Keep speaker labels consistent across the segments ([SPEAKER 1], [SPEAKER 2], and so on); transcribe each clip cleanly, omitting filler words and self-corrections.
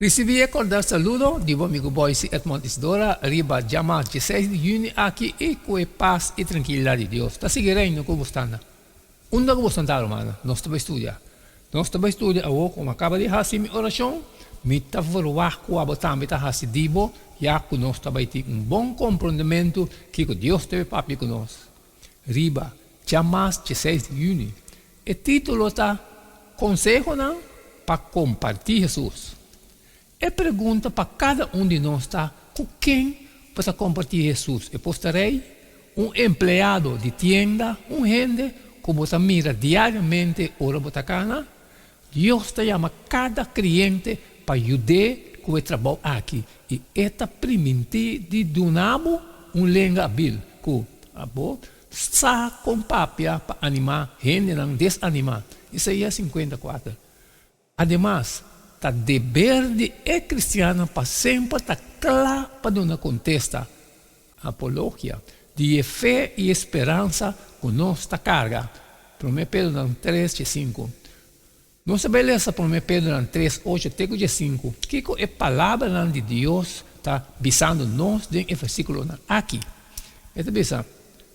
[SPEAKER 1] Risibí e kordial saludo di bo amigu Boyce Edmond Isidora riba djamá dieseis di yüni aki i ku e pas i trankilidat di Dios ta sigui reina ku bo standa. Unda ku bo stanta rumannan, nos ta bai studia. Nos ta bai studia awor ku mi a kaba di hasi mi orashon, mi ta verwagt ku abo tambe ta hasi di bo, ya ku nos ta bai tin un bon komprondementu kiko Dios ta bai papia ku nos riba djamas dieseis di yüni. E título ta Konsehonan pa Kompartí Hesus. E pregunta pa kada un di nos ta, Ku ken bo ta kompartí Hesus? E postarei? Un empleado di tienda? Un hende ku bo ta mira diariamente ora bo ta kana? Dios ta yama kada kreyente pa yud'é ku e trabou aki i e ta primintí di duna bo un lenga abil ku abo Sa kon papia pa animá hendenan desanimá. Isaías 54. Ademas, ta deber di e kristiannan pa semper ta kla pa duna kontesta, apologia, di e fe i e speransa ku nos ta karga. Promé Pedronan tres djesinku. Nos ta bai lesa Promé Pedronan tres ocho te ku djesinku. Kiko e palabranan di Dios ta bisando nos den e versíkulonan aki? E ta bisa,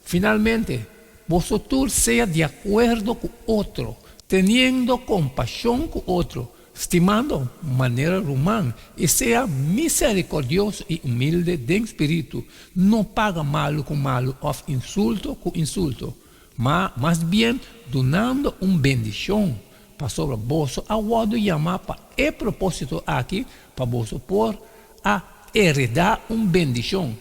[SPEAKER 1] Finalmente, boso tur sea di akuerdo ku otro, teniendo kompashon ku otro, stimando manera ruman, i sea miserikordioso i humilde den spiritu. No paga malu ku malu òf insulto ku insulto, Ma mas bien dunando un bendishon, pasobra boso a wòrdu yamá pa e propósito aki, pa boso por a heredá un bendishon.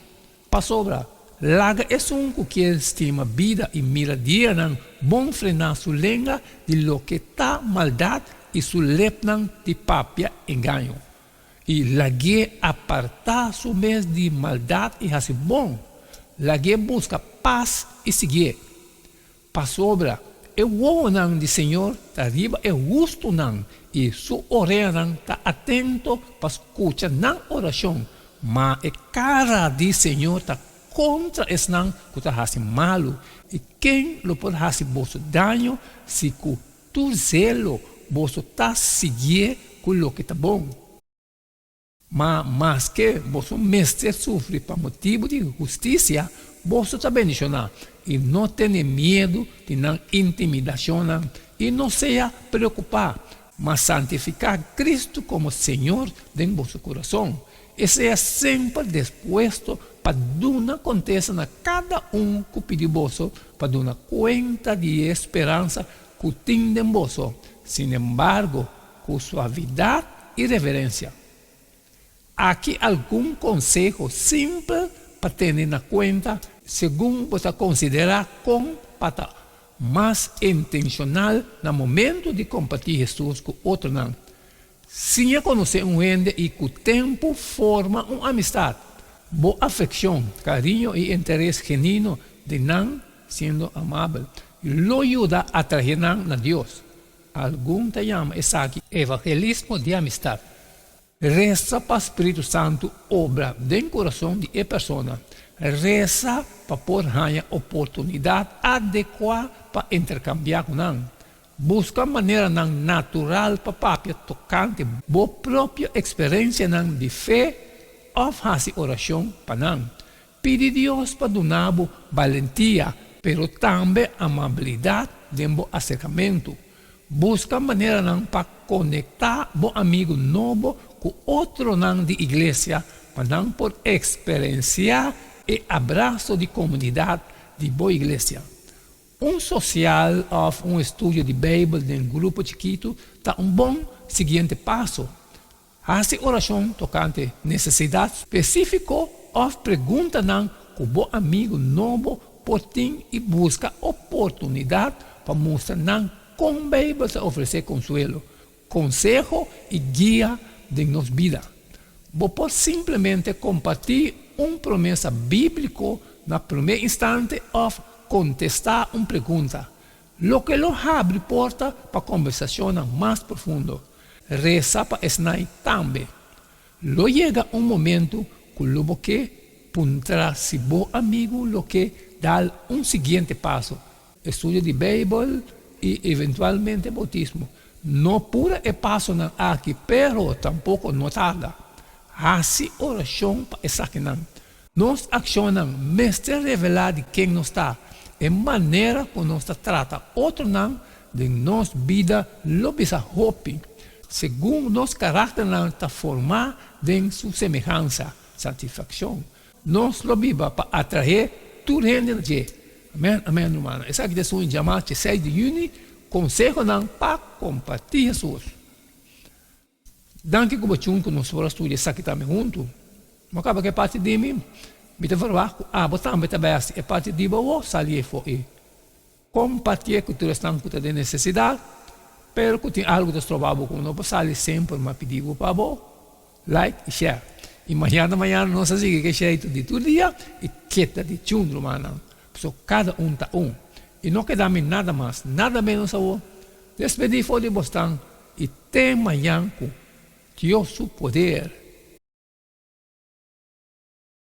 [SPEAKER 1] Pasobra laga esun ku kier stima bida i mira dianan bon frená su lenga di loke ta maldat i su lepnan di papia engaño. I lag'é apartá su mes di maldat i hasi bon, lag'é buska pas i siguié. Pasobra e wowonan di Señor ta riba e hustunan i su oreanan ta atento pa skucha nan orashon, ma e kara di Señor ta kontra esnan ku ta hasi malu. I ken lo por hasi boso daño si ku Tur zelo boso ta siguié ku loke ta bon. Ma maske boso mester sufri pa motibu di hustisia, boso ta bendishoná, i no tene miedu di nan intimidashonnan, i no sea preokupá, ma santifiká Kristu komo Señor den boso kurason, i sea semper dispuesto pa duna kontesta na kada un ku pidi boso pa duna kuenta di e speransa ku tin den boso, sinembargo, ku suavidat i reverensia. Aki algun konseho simpel pa tene na kuenta segun bo ta konsiderá kon pa ta mas intenshonal na momentu di kompartí Hesus ku otronan. Siña konosé un hende i ku tempu forma un amistat. Bo afekshon, kariño i interes genuino den nan, siendo amabel, lo yuda atraé nan na Dios. Algun ta yama esaki evangelismo di amistat. Resa pa spiritu santu obra den kurason di e persona. Resa pa por haña oportunidat adekuá pa interkambiá ku nan. Buska maneranan natural pa papia tokante bo propio eksperensianan di fe òf hasi orashon pa nan. Pidi Dios pa duna bo balentia, pero tambe amabilidat den bo aserkamentu. Buska maneranan pa konektá bo amigu nobo ku otronan di iglesia pa nan por eksperensiá e abraso di komunidat di bo iglesia. Un sosial òf un estudio di Beibel den grupo chikitu ta un bon siguiente paso. Hasi orashon tokante nesesidat spesífiko òf preguntanan ku bo amigu nobo por tin i buska oportunidat pa mustra nan kon Beibel ta ofresé konsuelo, konseho i guia den nos bida. Bo por simplemente kompartí un promesa bíbliko na promé instante òf kontestá un pregunta, loke lo habri porta pa kombersashonnan mas profundo. Resa pa esnan tambe. Lo yega un momentu ku lo bo ke puntra si bo amigu lo ke dal un siguiente paso, estudio di Beibel i eventualmente boutismo. No pura e pasonan aki, pero tampoko no tarda. Hasi orashon pa esakinan. Nos akshonnan mester revelá di ken nos ta. E manera ku nos ta trata otronan den nos bida lo bisa hopi segun nos karakternan ta formá den su semehansa, santifakshon. Nos lo biba pa atraé tur hende na dje. Amèn, amèn, rumannan. Esaki ta esun djamá djeseis di yüni, Konsehonan pa Kompartí Hesus. Danki ku bo chun ku nos por a studia esaki tambe huntu. Bo a kaba ku e parti di mi, mi ta verwagt ku abo tambe ta bai hasi e parti di bo awor, sali efo i kompartié ku tur esnan ku ta den nesesidat, pero ku tin algu ta stroba bo ku no por sali semper mi a pidi bo pa bo like i share. I mañana mañana nos a sigui ku e sheitu di tur dia i keda di chun rumannan, pasobra kada un ta un i no keda mi nada mas nada menos awor. Despedí for di bosnan i te mañan ku Dios su poder.